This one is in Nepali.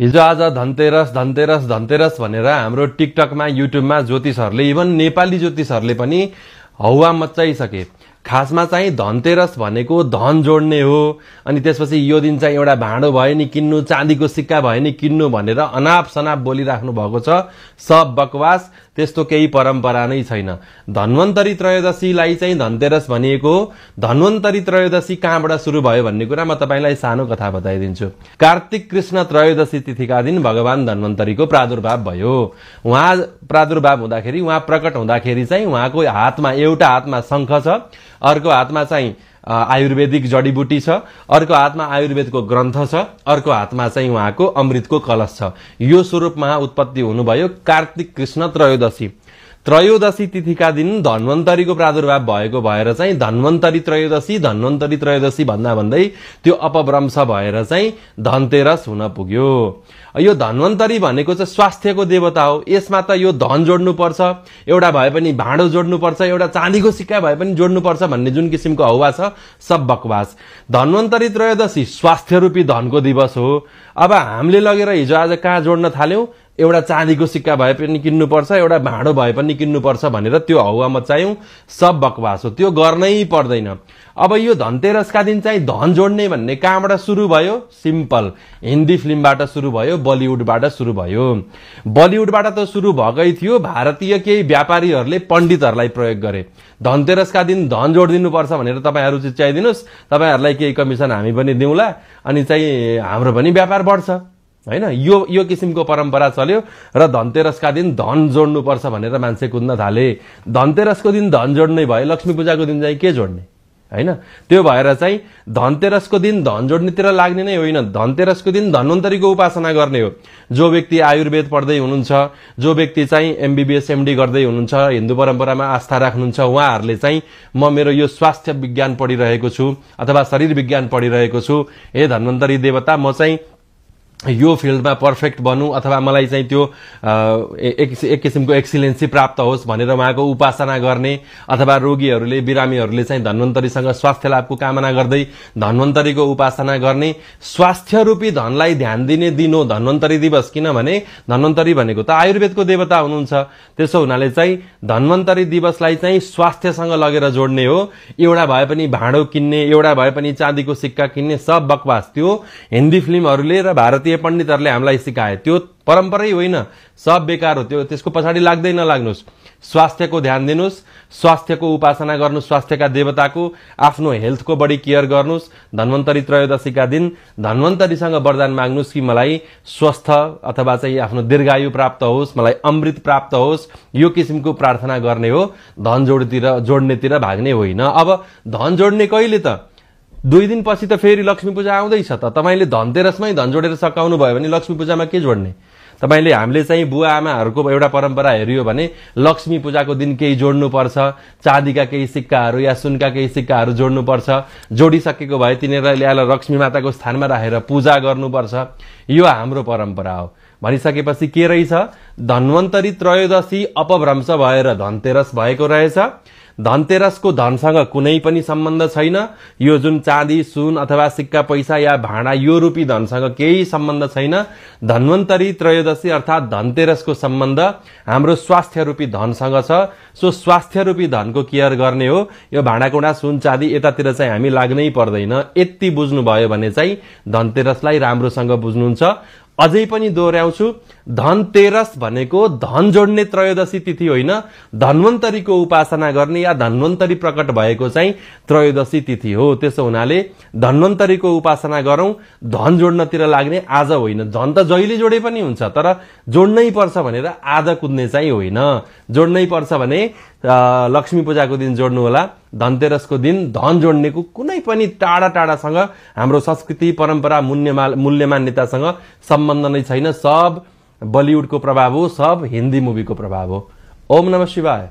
हिजो आज धनतेरस धनतेरस धनतेरस भनेर हाम्रो टिकटकमा युट्युबमा ज्योतिषहरूले इभन नेपाली ज्योतिषहरूले पनि हौवा मच्चाइसके। खासमा चाहिँ धनतेरस भनेको धन जोड्ने हो। अनि त्यसपछि यो दिन चाहिँ एउटा भाँडो भयो नि किन्नु, चाँदीको सिक्का भयो नि किन्नु भनेर अनाप शनाप बोलिराख्नु भएको छ। सब बकवास, त्यस्तो केही परम्परा नै छैन। धन्वन्तरी त्रयोदशीलाई चाहिँ धनतेरस भनिएको हो। धन्वन्तरी त्रयोदशी कहाँबाट सुरु भयो भन्ने कुरा म तपाईलाई सानो कथा बताइदिन्छु। कार्तिक कृष्ण त्रयोदशी तिथिका दिन भगवान धन्वन्तरीको प्रादुर्भाव भयो। उहाँ प्रादुर्भाव हुँदाखेरि, उहाँ प्रकट हुँदाखेरि चाहिँ उहाँको हातमा एउटा हातमा शंख छ, अर्को हातमा चाहिँ आयुर्वेदिक जडीबुटी छ, अर्को हातमा आयुर्वेदको ग्रन्थ छ, अर्को हातमा चाहिँ उहाँको अमृतको कलश छ। यो स्वरूपमा उत्पत्ति हुनुभयो कार्तिक कृष्ण त्रयोदशी। त्रयोदशी तिथिका दिन धन्वन्तरीको प्रादुर्भाव भएको भएर चाहिँ धन्वन्तरी त्रयोदशी भन्दा भन्दै त्यो अपभ्रंश भएर चाहिँ धनतेरस हुन पुग्यो। यो धन्वन्तरी भनेको चाहिँ स्वास्थ्यको देवता हो। यसमा त यो धन जोड्नु पर्छ, एउटा भए पनि भाँडो जोड्नु पर्छ, एउटा चाँदीको सिक्का भए पनि जोड्नु पर्छ भन्ने जुन किसिमको हौवा छ, सब बकवास। धन्वन्तरी त्रयोदशी स्वास्थ्य रूपी धनको दिवस हो। अब हामीले लगेर हिजो आज कहाँ जोड्न थाल्यौं, एउटा चाँदीको सिक्का भए पनि किन्नुपर्छ, एउटा भाँडो भए पनि किन्नुपर्छ भनेर त्यो हौवा मचायौं, सब बकवास हो। त्यो गर्नै पर्दैन। अब यो धनतेरसका दिन चाहिँ धन जोड्ने भन्ने कहाँबाट सुरु भयो? सिम्पल, हिन्दी फिल्मबाट सुरु भयो, बलिउडबाट सुरु भयो। बलिउडबाट त सुरु भएकै थियो। भारतीय केही व्यापारीहरूले पण्डितहरूलाई प्रयोग गरे। धनतेरसका दिन धन जोडिदिनुपर्छ भनेर तपाईहरू चिच्याइदिनुस्, तपाईहरूलाई केही कमिसन हामी पनि दिउँला, अनि चाहिँ हाम्रो पनि व्यापार बढ्छ हैन। यो किसिमको परम्परा चल्यो र धनतेरसका दिन धन जोड्नुपर्छ भनेर मान्छे कुद्न थाले। धनतेरसको दिन धन जोड्ने भए लक्ष्मी पूजाको दिन चाहिँ के जोड्ने हैन। त्यो भएर चाहिँ धनतेरसको दिन धन जोड्नेतिर लाग्ने नै होइन। धनतेरसको दिन धन्वन्तरीको उपासना गर्ने हो। जो व्यक्ति आयुर्वेद पढ्दै हुनुहुन्छ, जो व्यक्ति चाहिँ एमबीबीएस एमडी गर्दै हुनुहुन्छ, हिन्दू परम्परामा आस्था राख्नुहुन्छ, उहाँहरूले चाहिँ म मेरो यो स्वास्थ्य विज्ञान पढिरहेको छु अथवा शरीर विज्ञान पढिरहेको छु, हे धन्वन्तरी देवता म चाहिँ यो फिल्डमा पर्फेक्ट बनू अथवा मलाई चाहिँ त्यो एक किसिमको एक्सिलेन्सी प्राप्त होस् भनेर उहाँको उपासना गर्ने, अथवा रोगीहरूले बिरामीहरूले चाहिँ धन्वन्तरीसँग स्वास्थ्य लाभको कामना गर्दै धन्वन्तरीको उपासना गर्ने, स्वास्थ्य रूपी धनलाई ध्यान दिने दिन हो धन्वन्तरी दिवस। किनभने धन्वन्तरी भनेको त आयुर्वेदको देवता हुनुहुन्छ। त्यसो हुनाले चाहिँ धन्वन्तरी दिवसलाई चाहिँ स्वास्थ्यसँग लगेर जोड्ने हो। एउटा भए पनि भाँडो किन्ने, एउटा भए पनि चाँदीको सिक्का किन्ने, सब बकवास। त्यो हिन्दी फिल्महरूले र भारतीय पण्डितहरूले हामीलाई सिकाए, त्यो परम्परै होइन, सब बेकार हो। त्यो त्यसको पछाडि लाग्दै नलाग्नुस्। स्वास्थ्यको ध्यान दिनुस्, स्वास्थ्यको उपासना गर्नुस्, स्वास्थ्यका देवताको, आफ्नो हेल्थको बढी केयर गर्नुस्। धन्वन्तरी त्रयोदशीका दिन धन्वन्तरीसँग वरदान माग्नुस् कि मलाई स्वस्थ अथवा चाहिँ आफ्नो दीर्घायु प्राप्त होस्, मलाई अमृत प्राप्त होस्। यो किसिमको प्रार्थना गर्ने हो, धन जोड्नेतिर भाग्ने होइन। अब धन जोड्ने कहिले त? 2 दिनपछि त फेरि लक्ष्मी पूजा आउँदैछ त। तपाईले धनतेरसमै धन जोडेर सकाउनु भयो भने लक्ष्मी पूजामा के जोड्ने? तपाईले हामीले चाहिँ बुवा आमाहरूको एउटा परम्परा हेरियो भने लक्ष्मी पूजाको दिन केही जोड्नु पर्छ, चाँदीका केही सिक्काहरू या सुनका केही सिक्काहरू जोड्नु पर्छ। जोडिसकेको भए तिनीहरूलाई ल्याएर लक्ष्मी माताको स्थानमा राखेर पूजा गर्नुपर्छ। यो हाम्रो परम्परा हो। भनिसकेपछि के रहेछ? धन्वन्तरी त्रयोदशी अपभ्रंश भएर धनतेरस भएको रहेछ। धनतेरसको धनसँग कुनै पनि सम्बन्ध छैन। यो जुन चाँदी सुन अथवा सिक्का पैसा या भाँडा यो रूपी धनसँग केही सम्बन्ध छैन। धन्वन्तरी त्रयोदशी अर्थात धनतेरसको सम्बन्ध हाम्रो स्वास्थ्य रूपी धनसँग छ। सो स्वास्थ्य रूपी धनको केयर गर्ने हो। यो भाँडाकुँडा सुन चाँदी यतातिर चाहिँ हामी लाग्नै पर्दैन। यति बुझ्नुभयो भने चाहिँ धनतेरसलाई राम्रोसँग बुझ्नुहुन्छ। अझै पनि दोहोर्याउँछु, धनतेरस भनेको धन जोड्ने त्रयोदशी तिथि होइन, धन्वन्तरीको उपासना गर्ने या धन्वन्तरी प्रकट भएको चाहिँ त्रयोदशी तिथि हो। त्यसो हुनाले धन्वन्तरीको उपासना गरौं, धन जोड्नतिर लाग्ने आज होइन। धन त जहिले जोडे पनि हुन्छ, तर जोड्नै पर्छ भनेर आज कुद्ने चाहिँ होइन। जोड्नै पर्छ भने लक्ष्मी पूजाको दिन जोड्नु होला। धनतेरसको दिन धन जोड्नेको कुनै पनि टाढा टाढासँग हाम्रो संस्कृति परम्परा मूल्य मान्यतासँग सम्बन्ध नै छैन। सब बलिउडको प्रभाव हो, सब हिन्दी मुभीको प्रभाव हो। ओम नमः शिवाय।